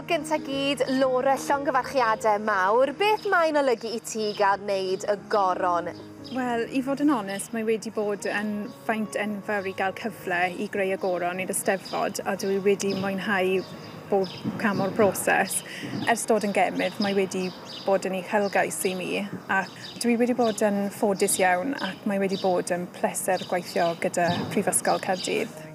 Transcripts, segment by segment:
Gynta gyd, Laura, llongyfarchiadau mawr. Beth mae'n olygu i ti gael wneud y goron? Wel, i fod yn onest, mae wedi bod yn faint enfawr i gael cyfle i greu y goron i'r Eisteddfod, a dwi wedi mwynhau bob cam o'r broses. Ers dod yn gemydd, mae wedi bod yn uchelgais i mi, ac dwi wedi bod yn ffodus iawn ac mae wedi bod yn pleser gweithio gyda Prifysgol Caerdydd.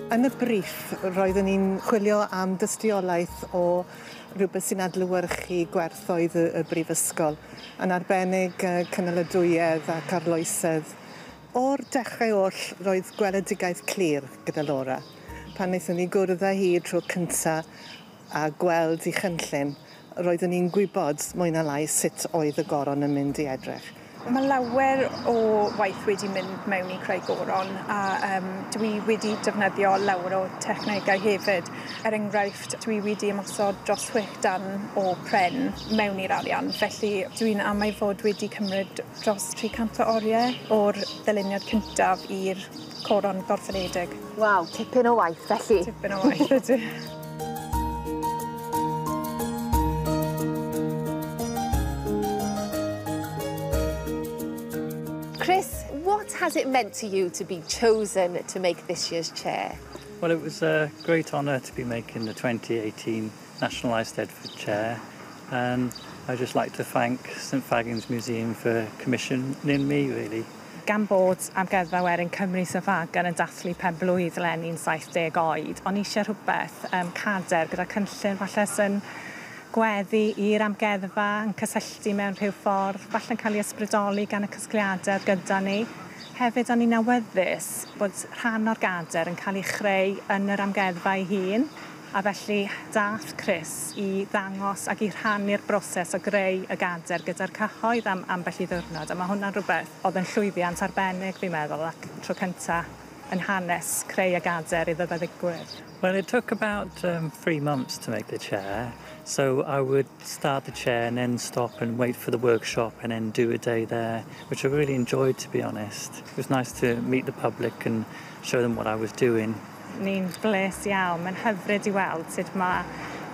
Yn y briff, roeddwn ni'n chwilio am dystiolaeth o rhywbeth sy'n adlewyrchu gwerthoedd y brifysgol, yn arbennig cynaladwyedd ac arloesedd. O'r dechrau oll, roedd gweledigaeth clir gyda Laura. Pan wnaethon ni gwrdd â hi tro cynta a gweld ei chynllun, roeddwn ni'n gwybod mwy na lai sut oedd y goron yn mynd i edrych. Mae lawer o waith wedi mynd mewn i creu goron a dwi wedi defnyddio lawer o technegau hefyd. Er enghraifft, dwi wedi ymosod dros 6 darn o pren mewn i'r arian, felly dwi'n amau fod wedi cymryd dros 300 o oriau o'r ddyluniad cyntaf i'r coron gorffenedig. Waw, tipyn o waith felly. Tipyn o waith, ydy. Chris, what has it meant to you to be chosen to make this year's chair? Well, it was a great honour to be making the 2018 National Eisteddfod Chair, and I'd just like to thank St Fagans Museum for commissioning me, really. Gan bod Amgueddfa Werin Cymru St Ffagan yn dathlu pen-blwydd eleni'n 70 oed, o'n i eisiau rhywbeth cader gyda cynllun falle sy'n gweddu i'r amgueddfa, yn cysylltu mewn rhyw ffordd, falle'n cael ei ysbrydoli gan y casgliadau gyda ni. Hefyd, o'n i'n awyddus bod rhan o'r gader yn cael ei chreu yn yr amgueddfa ei hun, a felly dath Chris i ddangos ac i rhannu'r broses o greu y gader gyda'r cyhoedd am ambell i ddiwrnod, a mae hwnna'n rhywbeth oedd yn llwyddiant arbennig, fi'n meddwl, ac tro cynta yn hanes creu y gader iddo fe ddigwydd. Well, it took about 3 months to make the chair. So I would start the chair and then stop and wait for the workshop and then do a day there, which I really enjoyed, to be honest. It was nice to meet the public and show them what I was doing. Ni'n bles iawn. Mae'n hyfryd i weld sut mae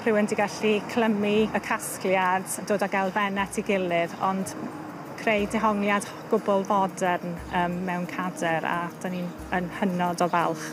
rhywun wedi gallu clymu y casgliad, dod ag elfennau at ei gilydd, ond creu dehongliad gwbl fodern mewn cader, a da ni'n yn hynod o falch.